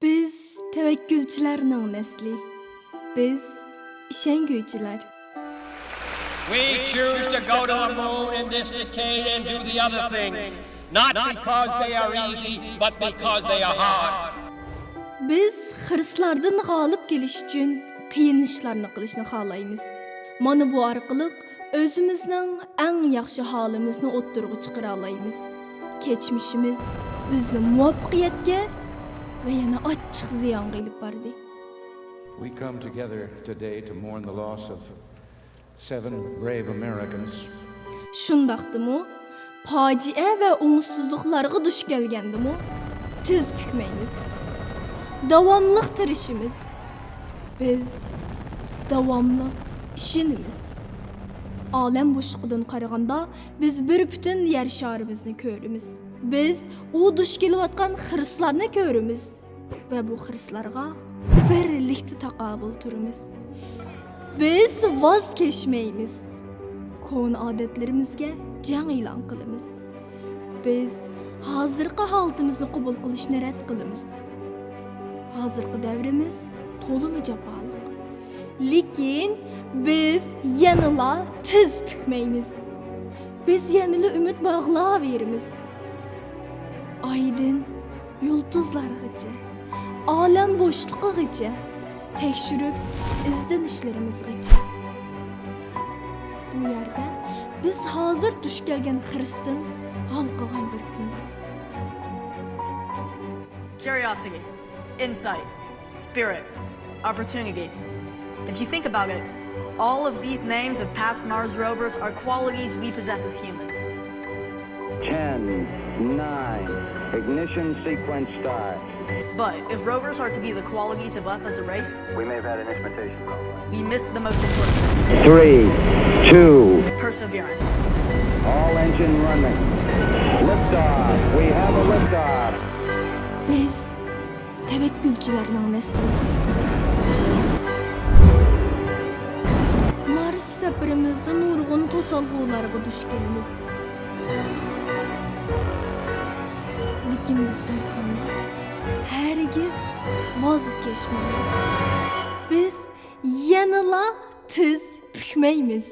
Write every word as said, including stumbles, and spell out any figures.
بىز تەۋەككۈلچىلەرنىڭ نەسلى. بىز ئىشەنگۈچىلەر. We choose to go to the moon in this decade and do the other things, not because they are easy, but because they are hard. بىز خىرىسلاردىن غالىب كېلىش ئۈچۈن قىيىن ئىشلارنى قىلىشنى خالايمىز. مانا بۇ ئارقىلىق ئۆزىمىزنىڭ ئەڭ ياخشى ھالىمىزنى ئوتتۇرىغا چىقىرالايمىز. كەچمىشىمىز بىزنى مۇۋەپپەقىيەتكە ۋە يەنە ئاچچىق زىيانغا ئېلىپ باردى. We come together today to mourn the loss of seven brave Americans. شۇنداقتىمۇ، پاجىئە ۋە ئوڭۇشسىزلىقلارغا دۇچ كەلگەندىمۇ، تىز پۈكمەيمىز. داۋاملىق تىرىشىمىز. بىز داۋاملىق ئىشىنىمىز. ئالەم بوشلۇقىدىن قارىغاندا، بىز بىر پۈتۈن يەر شارىمىزنى كۆرىمىز. بىز ئۇ دۇچ كېلىۋاتقان خىرىسلارنى كۆرىمىز ۋە بۇ خىرىسلارغا بىرلىكتە تاقابىل تۇرىمىز. بىز ۋاز كەچمەيمىز. كونا ئادەتلىرىمىزگە جەڭ ئېلان قىلىمىز. بىز ھازىرقى ھالىتىمىزنى قوبۇل قىلىشنى رەت قىلىمىز. ھازىرقى دەۋرىمىز تولىمۇ جاپالىق. لېكىن بىز يەنىلا تىز پۈكمەيمىز. بىز يەنىلا ئۈمىد باغلاۋېرىمىز. ئايدىن يۇلتۇزلارغىچە، ئالەم بوشلۇقىغىچە، تەكشۈرۈپ ئىزدىنىشلىرىمىزغىچە. بۇ يەردە بىز ھازىر دۇچ كەلگەن خىرىستىن ھالقىغان بىر كۈن بار. Curiosity, insight, spirit, opportunity. If you think about it, all of these names of past Mars rovers are qualities we possess as humans. Ten, nine, ignition sequence start. But if rovers are to be the qualities of us as a race, We may have had an instrumentation problem. We missed the most important thing. Three, two, Perseverance. All engine running. Liftoff. We have a liftoff. بىز تەۋەككۈلچىلەرنىڭ نەسلى. مارس سەپىرىمىزدە نۇرغۇن توسالغۇلارغا دۇچ كېلىمىز. لېكىن بىز ئىنسانلار ھەرگىز ۋاز كەچمەيمىز. بىز يەنىلا تىز پۈكمەيمىز.